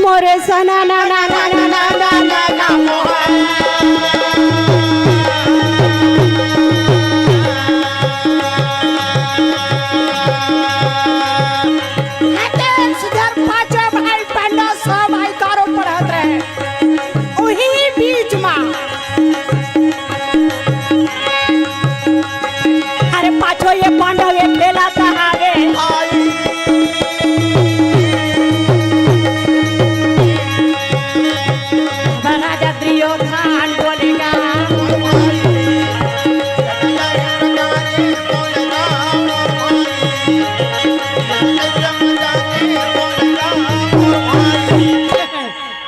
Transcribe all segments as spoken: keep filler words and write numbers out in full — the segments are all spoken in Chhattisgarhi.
मोरे सना ना ना ना ना ना ना ना ना मोहा। हटे सुधर पाँचों भाई पंडा, सब भाई कारो पढ़त रहे। उही बीच मा अरे पाछो ये पांडव ये खेला कहावे। राजा दुर्योधन बोलेगा।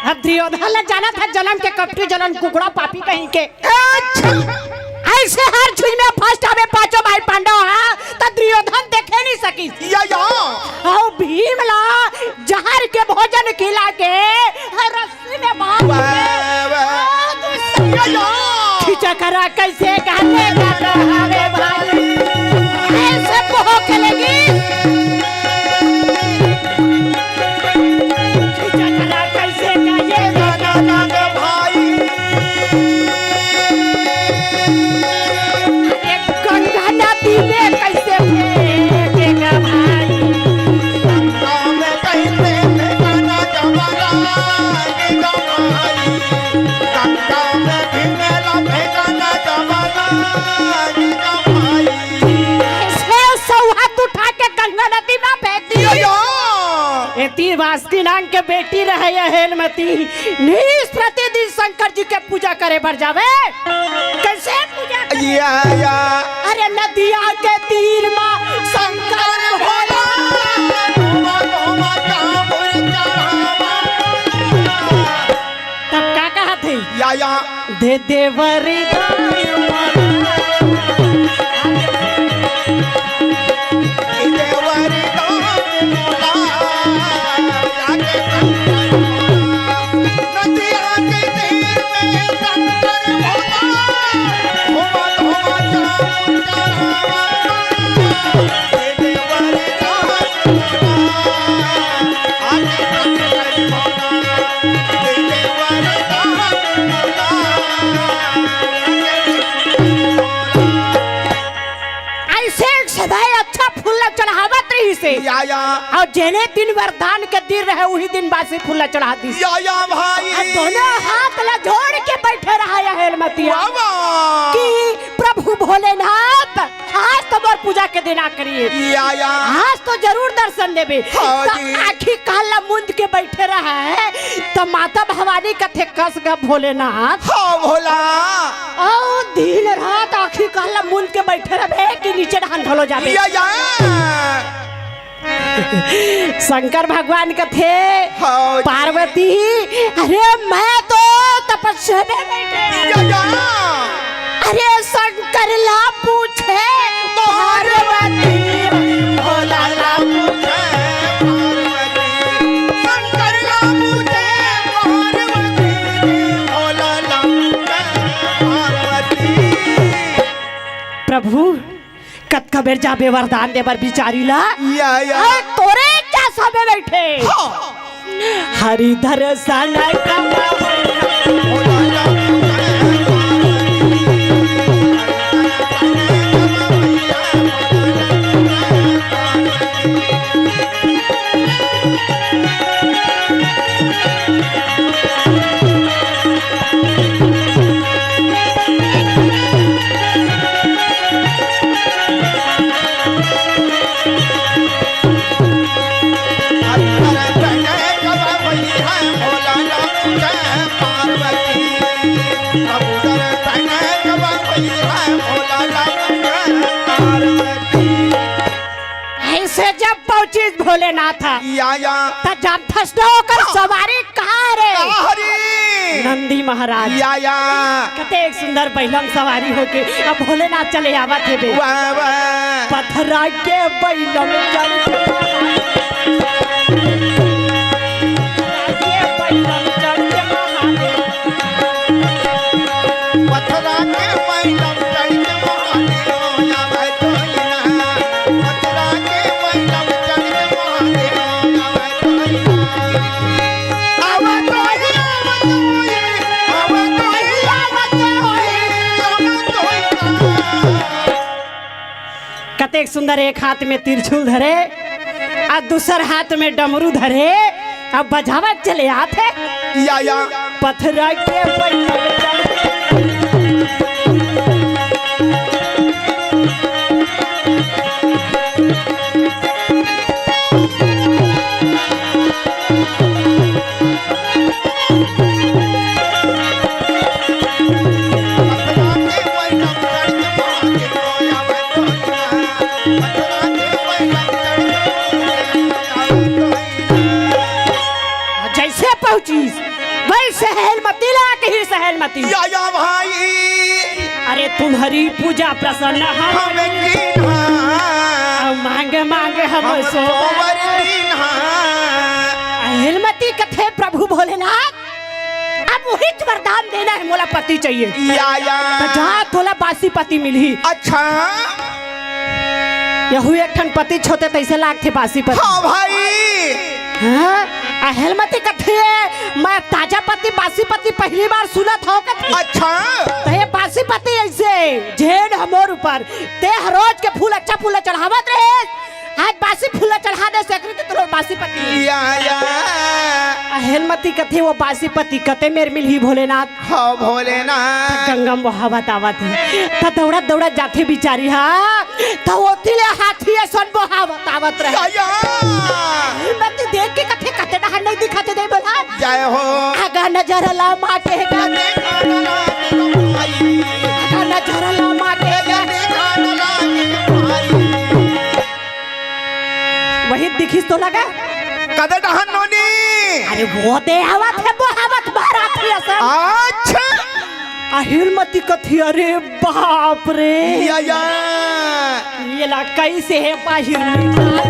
अब दुर्योधन ला जाना था जन्म के कपटी जलन कुकड़ा पापी कहीं के। अच्छा। ऐसे हर चीज में फर्स्ट आवे पांचों भाई पांडव, हाँ, त दुर्योधन देखे नहीं सकिस। या, या। अउ भीम ला जहर के भोजन खिला के रस्सी में बांध के, वाह, वाह। आ, तू या, या। खींचा करा कैसे गाने का कहावे भाई, ऐसे पोहो के लगी। खींचा करा कैसे गाने का कहावे भाई। अरे गंगा नदी में कैसे फेंकेगा भाई? गंगा में कैसे फेंकाना जमाना, गंगा में घिमेला फेंकाना जमाना, गंगा। ऐसे सौ हाथ उठा के गंगा नदी में फेंक दी। यो, यो। एती बास्किनांग के बेटी रहे ये हेलमती, नीस प्रतिदिन शंकर जी के पूजा करे बर जावे। कैसे पूजा करे? या, या। अरे नदिया के तीर मा शंकर भोला। तब का कहत हे? या, या। दे दे वरदान। दे दे वरदान भोला। आके शंकर भोला। नदिया के तीर में शंकर भोला। घूमत घूमत चारों चरावा। दे दे वरदान भोला। आके शंकर भोला। दे दे वरदान भोला। ऐसे सदाई अच्छा फूल ला चढ़ावत रहिस हे। या, या। अउ जेने दिन वरदान के दिन रहे, उही दिन बासी फूल ला चढ़ा दिस। या, या भाई। अउ दोनों हाथ ला जोड़ के बैठे रहा या हेलमतिया। वाह, वाह। कि प्रभु भोलेनाथ, आज तो मोर पूजा के दिन आ करिए। या, या। आज तो जरूर दर्शन देबे। हाँ त जी। आँखी कान ला मूंद के बैठे रहा हे, त माता भवानी कथे, कस गा भोलेनाथ। हाँ भोला। अउ दिन रात आँखी कान ला मूंद के बैठे रहबे कि नीचे डहान ढलो जाबे। या, या। शंकर भगवान कथे, हाँ जी। पार्वती, अरे मैं तो तपस्या में बैठे। या, या। अरे शंकर ला पूछे पार्वती, भोला ला पूछे पार्वती, शंकर ला पूछे पार्वती, भोला ला पूछे पार्वती। प्रभु, कतका बेर जाबे वरदान दे बर बिचारी ला? या, या। अरे तोरे क्या सबे बैठे? हाँ। हरि दर्शन कब होई? ऐसे जब पहुंचिस भोलेनाथ, या, या। त जानथस न ओकर हाँ। सवारी कहाँ रे? कहाँ रे? नंदी महाराज। या, या। कतेक सुंदर बैलम सवारी होके अब भोलेनाथ चले आवत हे बे। वाह, वाह। पथरा के बैलम चढ़ के महादेव। पथरा के बैलम चढ़ के महादेव। पथरा के बैलम चढ़ के महादेव। कतेक सुंदर, एक हाथ में त्रिशूल धरे, अउ दूसर हाथ में डमरू धरे, अउ बजावत चले आत हे। या, या। पथरा के पैर जइसे पहुंचिस, वइसे हेलमती ला कहिस, हेलमती। या, या भाई। अरे तुम्हरी पूजा प्रसन्न हम हम कीन्हा। मांगे मांगे हम हम सोबर सोबर दीन्हा। हेलमती कथे, प्रभु भोलेनाथ, अब उहीच वरदान देना हे, मोला पति चाहिए। या, या। त जा, तोला बासी पति मिलही। अच्छा। यहू एक ठन पति होथे, तइसे लागथे बासी पति। हाँ भाई। हाँ? अउ हेलमती कथे, मैं ताजा पति, बासी पति पहिली बार सुनत हंव कथे। अच्छा। त ए बासी पति अइसे, झेंड ह मोर ऊपर, तें ह रोज के फूल अच्छा फूल चढ़ावत रहे, आज बासी फूल चढ़ा दे, सेकरी ते तोर बासी पति। या, या। अउ हेलमती कथे, ओ बासी पति कते मेर मिलही भोलेनाथ? हाँ भोलेनाथ। गंगा म बोहावत आवत हे, त दउड़त दउड़त जाथे बिचारी हा, त ओती ले हाथी असन बोहावत आवत रहे। या, या। हेलमती देख के कथे, कते डहन नइ दिखत हे दे बोला। जय हो। आगा नजर ला माटे का। आगा नजर ला माटे का। वही दिखिस तो लगा। कते डहन नोनी। अरे ओ दे आवत हे, बोहावत बार आथे असन। अच्छा। अउ हेलमती कथे, अरे बाप रे। या, या। एला कइसे हे बाहिर निकाला।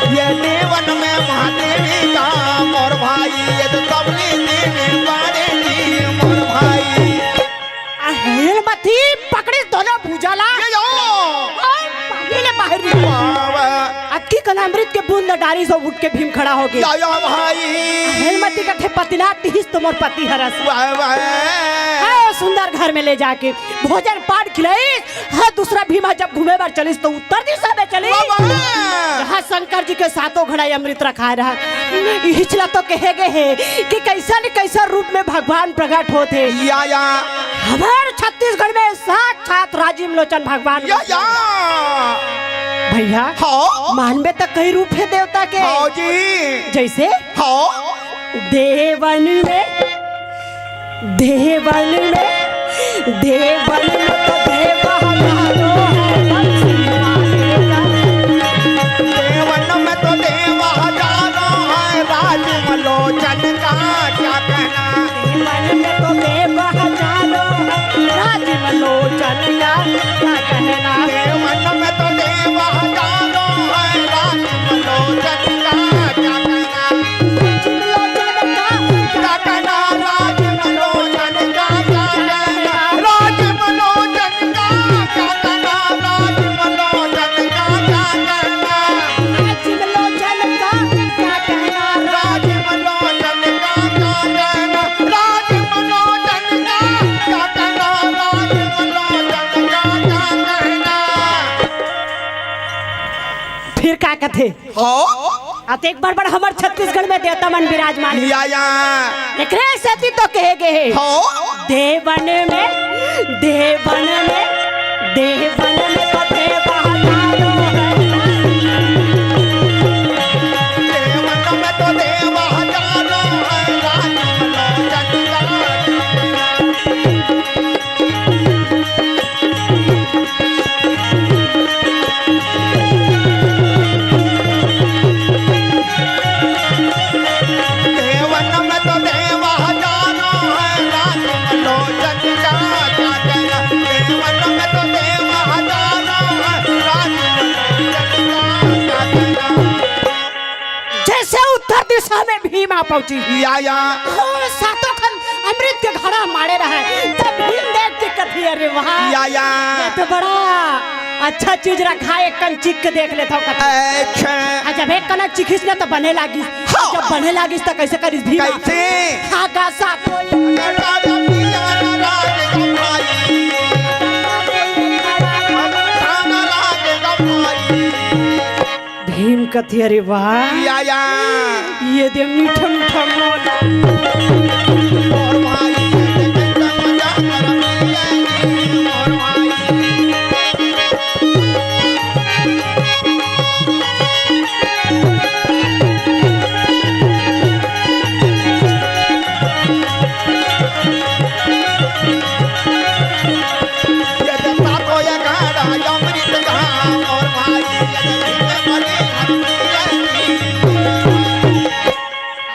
ये देवन में महादेवी का मोर भाई, ये तो सबली देवी बाड़े की मोर भाई। अ, हेलमती पकड़िस दोनों भुजा ला। ये जाओ। अउ पानी ले बाहिर निकल। वाह, वाह। अतकी कन अमृत के बूंद डारिस अउ उठ के भीम खड़ा हो गे। या, या भाई। हेलमती कथे पतिनाथ तिहिस तो मोर पति हरस। वाह, वाह। हाँ, सुंदर घर में ले जाके भोजन पान खिलाइस। हाँ, दूसरा भीम ह जब घूमे बर चलिस तो उत्तर दिशा में चलिस। वाह, वाह। जहाँ शंकर जी के सातों घड़ा अमृत रखाए रहा। इहिच ला तो कहे गे हे कि कइसन कइसन रूप में भगवान प्रकट होथे। या, या। हमर छत्तीसगढ़ में साक्षात राजीव लोचन भगवान। या, या। भइया, हाँ। मानबे त कई रूप हे देवता के। हाँ जी। जइसे हाँ। देवन में, देवन में, देवन में तो देव हजारों हैं, बंसी वाले का। देवन में तो देव हजारों हैं, राजीव लोचन का क्या कहना। देवन में तो देव हजारों हैं, राजीव लोचन का क्या कहना। देवन में तो देव हजारों हैं, राजीव लोचन का क्या कहना। फिर का कथे? हाँ। अतेक बड़ बड़ हमर छत्तीसगढ़ में देवता मन विराजमान हे। या, या। एकरे सेती तो कहे गे हे। हाँ। देवन में, देवन में, देवन में तो देव हजारों हैं। देवन में तो देव हजारों हैं, राजीव लोचन का। देवन में तो देव हजारों हैं, राजीव लोचन का क्या कहना। देवन में तो देव हजारों सामे भीम आ पहुंची। या, या। ओ, सातों खन अमृत के घड़ा माड़े रहय, तब भीम देख के कथे, "अरे वाह, या, या। ये तो बड़ा अच्छा चीज रखा है, एक कन चीख के देख लेथंव," कथे। अच्छा। आ, जब एक कन चीखिस न, त बने लागिस। हाँ। जब बने लागिस, त कइसे करिस भीम? कइसे? हाँ, का सातों भीम कथे, "अरे वाह, या, या। ये दे मीठा मीठा मोर।" मोर भाई, ये दे मीठा मीठा मोर भाई।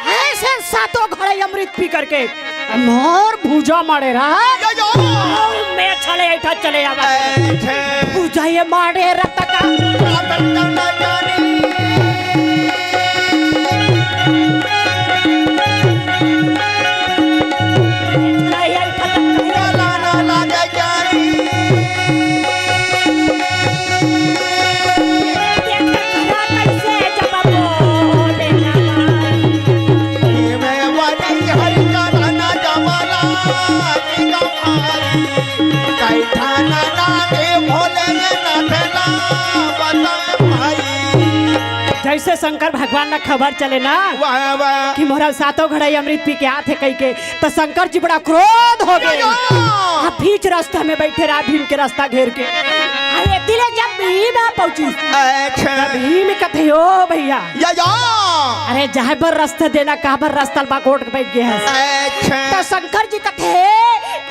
अइसे सातों घड़ा अमृत पी करके मोर भुजा माड़े रहा। यो, यो। मैं चले, ऐठा चले आवा। ऐठे। भुजा ये माड़े रहा त का। जइसे शंकर भगवान ला खबर चले ना वाह, वाह। कि मोर सातों घड़ा अमृत पी के आथे कहिके, त शंकर जी बड़ा क्रोध हो गे। या, या। आ बीच रस्ता में बइठे रहा, भीम के रस्ता घेर के। अरे दिले जब भीम आ पहुंचिस, अच्छा। तब भीम कथे, "ओ भइया, या, या। अरे जाय बर रस्ता देना, काबर रस्ता ल बाकोट के बइठ गे हस?" अच्छा। त शंकर जी कथे,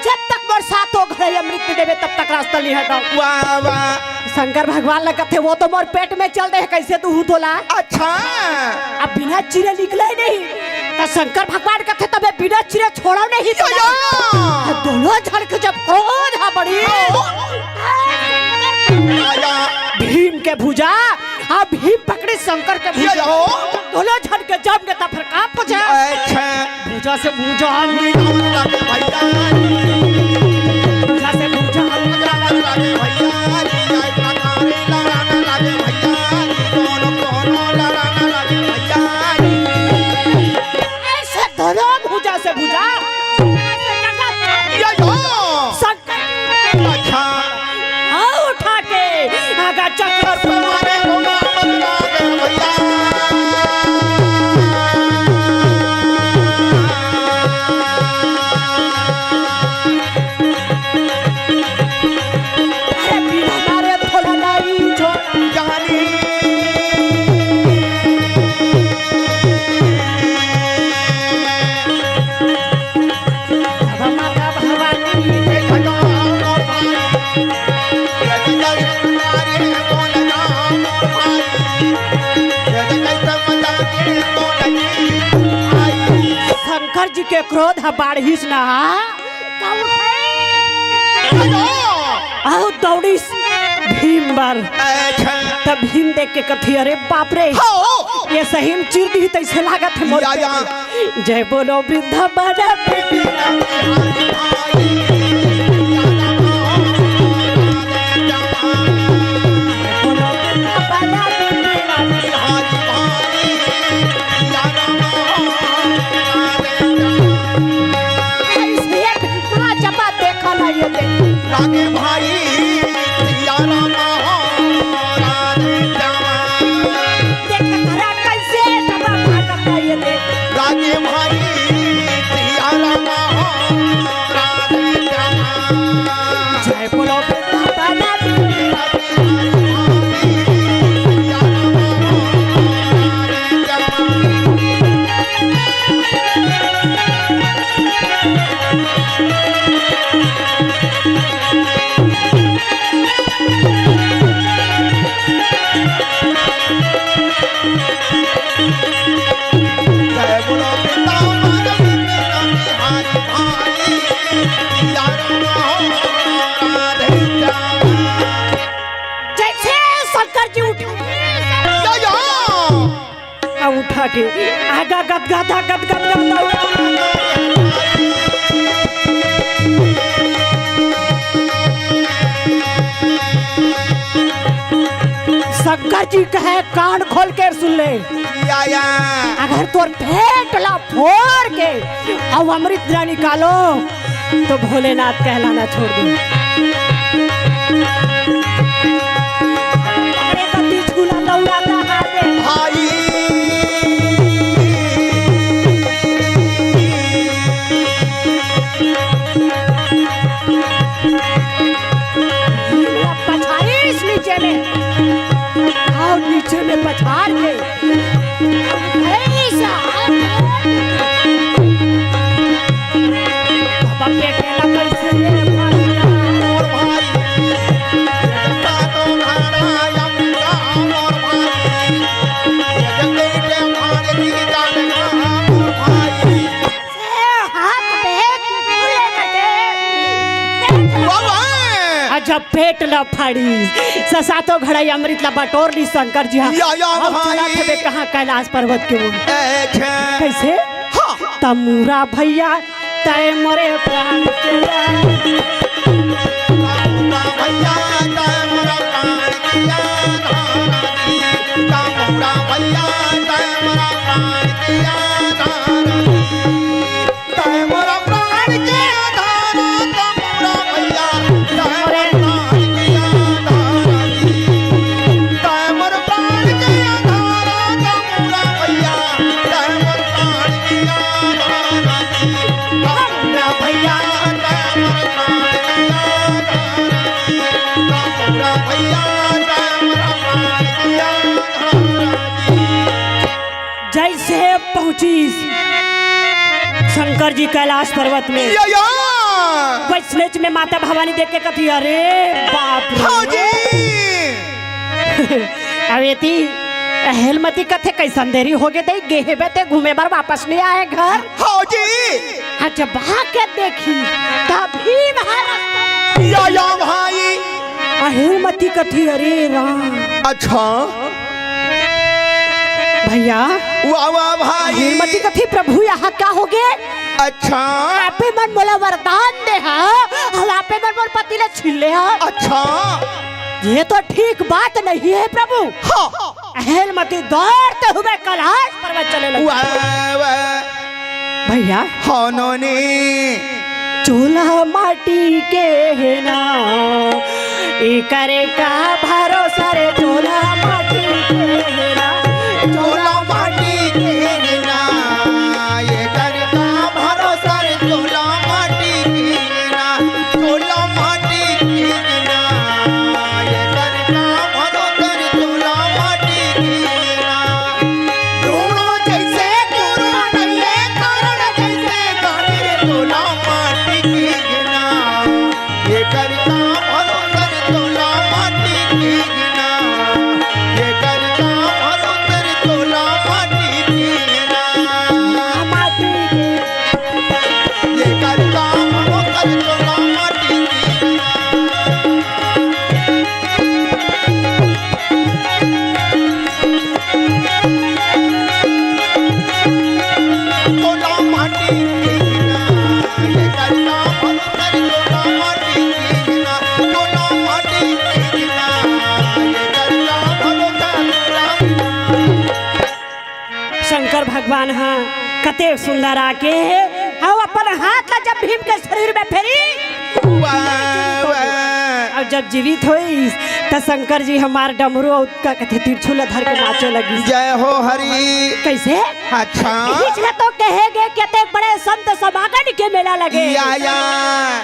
"जब तक मोर सातों घड़ा अमृत नइ देबे, तब तक रस्ता नइ हटंव।" वाह, वाह। शंकर भगवान ला कथे, "वो तो मोर पेट में चल दे हे, कइसे दूहूं तोला?" अच्छा। अब बिना चिरे निकले नहीं, त शंकर भगवान कथे, "तबे बिना चिरे छोड़ंव नहीं तोला।" या। दोनों झन के जब क्रोध हा बढ़िस, या, या। भीम के भुजा, आ भीम पकड़िस शंकर के भुजा। या, या। दोनों झन के जम गे त फेर का पूछे? अच्छा। भुजा से भुजा मिलावन लागे भइया। भुजा से भुजा मिलावन लागे भइया। लड़ान लागे भइया। कोनो कोनो लड़ान लागे भइया। अइसे दोनों भुजा से भुजा। या, या। शंकर अच्छा। हाँ, उठा के आगा चक्कर मारे घुमा मत मारे भइया। अरे बिना मारे भोला नहीं छोड़ा। जानी। अब माता भवानी। शंकर जी के क्रोध ह बाढ़िस ना, अउ दौड़िस भीम बर। अच्छा। तब भीम देख के कथे, "अरे बाप रे, हो। ये सही में चीर दिही तइसे लागत हे मोर।" या, या। जय बोलो वृंदावन। रागे भाई सिया राम हो, राधे श्याम। देख तोरा कैसे डबा भागत है ये देख। रागे भाई सिया राम हो, राधे श्याम। जय बोलो वृंदावन। के आगा गदगदा, गदगदा, गदगदा। शंकर जी कहे, कान खोल के सुन ले। या, या। अगर तोर पेट ला फोड़ के अउ अमृत ला निकालो, तो भोलेनाथ कहलाना छोड़ दो। अरे तो बीच गुला दौड़ा का हाथे। भाई। पछाड़ीस नीचे में, अउ नीचे में पछाड़ के, ऐसा। बाबा बेटे ला कैसे रे भाई? और भाई, सातों घड़ा अमृता और भाई, जगदीश भारती जान और भाई। से हाथ में फूले कटे। बाबा! आ जब पेट ला फाड़ी, स-, सातों घड़ा अमृत ला बटोर ली शंकर जी। या, या, अब भाई। चलत हवे कहाँ? कैलाश पर्वत के ओर। अच्छा। कैसे? हाँ। तमूरा भैया, तय मोरे प्राण के। तमूरा भैया, तय मोरा प्राण के। तमूरा भैया, तय मोरा प्राण के। तय मोरा प्राण के आधार, तमूरा भैया, तय मोरा प्राण के आधार। तय मोरा प्राण के आधार, तमूरा भैया, तय मोरा प्राण के आधार। तमूरा भैया, तय मोरा प्राण के आधार। तमूरा भैया, तय मोरा प्राण के आधार। जैसे पहुंची शंकर जी कैलाश पर्वत में, या, या। वैसलेज में माता भवानी देख के कथी, "अरे बाप रे।" हाँ जी। अब एती हेलमती कथे, "कैसन देरी हो गे दई, गे हेबे ते घूमे बर वापस नहीं आए घर।" हाँ जी। हाँ, जब आके देखी, तभी भारत या, या भाई। अहिरमती कथी, अरे राम। अच्छा। भैया। वाह, वाह भाई। अहिरमती कथी, प्रभु, यहाँ क्या हो गे? अच्छा। आपे मन मोला वरदान दे हा, हम आपे मन मोर पति ला छीन ले हा। अच्छा। ये तो ठीक बात नहीं है प्रभु। हाँ। अहिरमती दौड़ते हुए कैलाश पर्वत चले लगी। वाह, वाह। भैया। हाँ नोनी। चोला माटी के हे ना, एकर का भरोसा रे, चोला माटी के हे ना, चोला माटी के हे ना, एकर का भरोसा रे, चोला माटी के हे ना, चोला माटी के हे ना, एकर का भरोसा रे, चोला माटी के हे ना। ढूंढो जैसे गुरु नइये कारण जैसे गाने रे तोला माटी के गिना। ये करता भरोसा रे तोला माटी के गिना। ये करता भरोसा रे तोला माटी के गिना। माटी के। ये करता भरोसा रे तोला माटी के गिना। शंकर भगवान ह कते सुंदर आके हे, अउ अपन हाथ ला जब भीम के शरीर में फेरी, वाह, वाह। अउ जब जीवित होइस, त शंकर जी हमार डमरू अउ का कथे, त्रिशूल धर के नाचे लगिस। जय हो हरि। कैसे? अच्छा। इही ला तो कहे गे कि अतेक बड़े संत समागम के मेला लगे। या, या।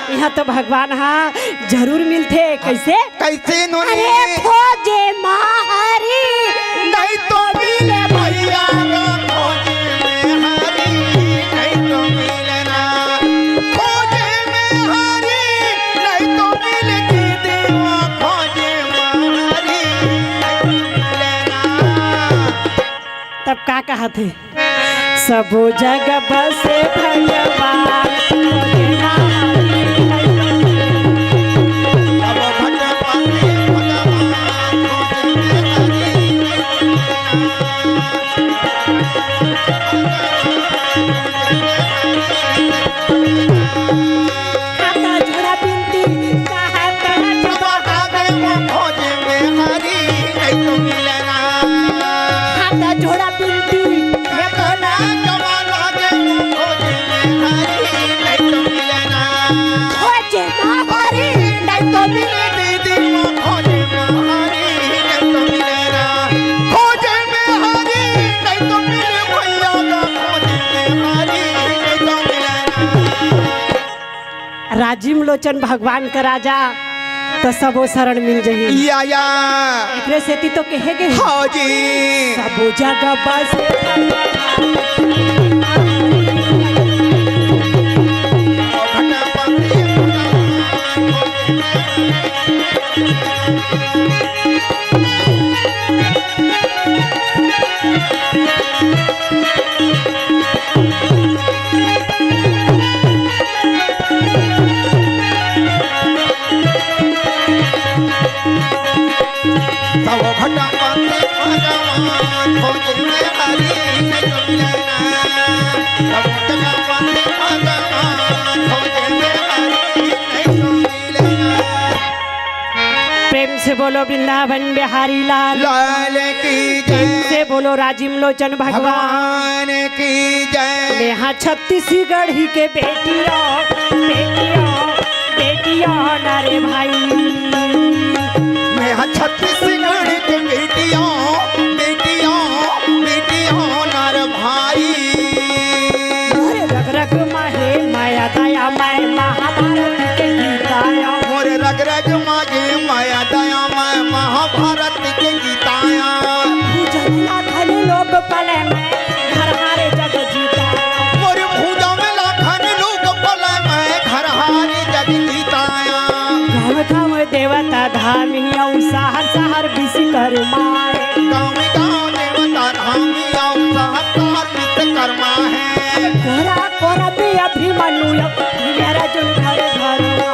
इहाँ तो भगवान ह जरूर मिलथे। कैसे? कैसे नोनी? अरे खोजे मा हरी। नहीं तो मिले भैया रे, खोजे में हरी, नहीं तो मिले ना। खोजे में हरी, नहीं तो मिले दीदी वो खोजे में हरी, नहीं तो मिले ना। तब का कहा थे? सबो जग बसे भगवान। हाथ जोड़ा बिनती, हाथ जोड़ा। हाथ जोड़ा बिनती, खोजे में हरी नहीं तो मिले। राजीव लोचन भगवान करा जा, त सबो शरण मिल जही। या, या। एकरे सेती तो कहे गे हे। हाँ जी। सबो जगह बस। प्रेम से बोलो वृंदावन बिहारी लाल। लाल की जय। प्रेम से बोलो राजीव लोचन भगवान। भगवान की जय। मेहा छत्तीसगढ़ी के बेटिया, बेटिया, बेटिया ना रे भाई। मेहा छत्तीसगढ़ी के बेटिया, बेटिया, बेटिया ना रे भाई। अरे रग रग मा हे मया दया, मैं महाभारत के गीत आया। मोर रग रग मा हे मया दया, मैं महाभारत के गीत आया। पूजन लाखन लोग पले मैं, घर हारे जग जीता। मोर पूजा में लाखन लोग पले मैं, घर हारे जग जीता। गाँव गाँव देवता धाम ही अउ शहर शहर विश्वकर्मा हे। गाँव गाँव देवता धाम ही अउ शहर शहर विश्वकर्मा हे। कोरा कोरा में अभिमन्यु अउ भीम अर्जुन घर घर मा।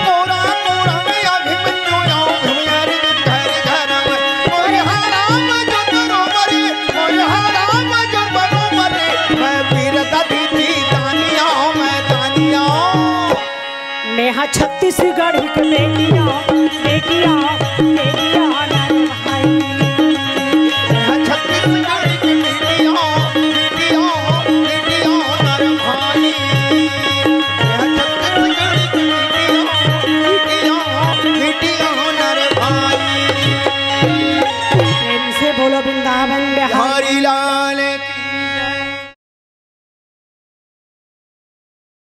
कोरा कोरा में अभिमन्यु अउ भीम अर्जुन घर घर मा। मोरे हा राम जो रो मरे, मोरे हा राम जो रो मरे, मैं वीर दधीचि दानिया, मैं दानिया। मेहा छत्तीसगढ़ के बेटिया, बेटिया, बेटिया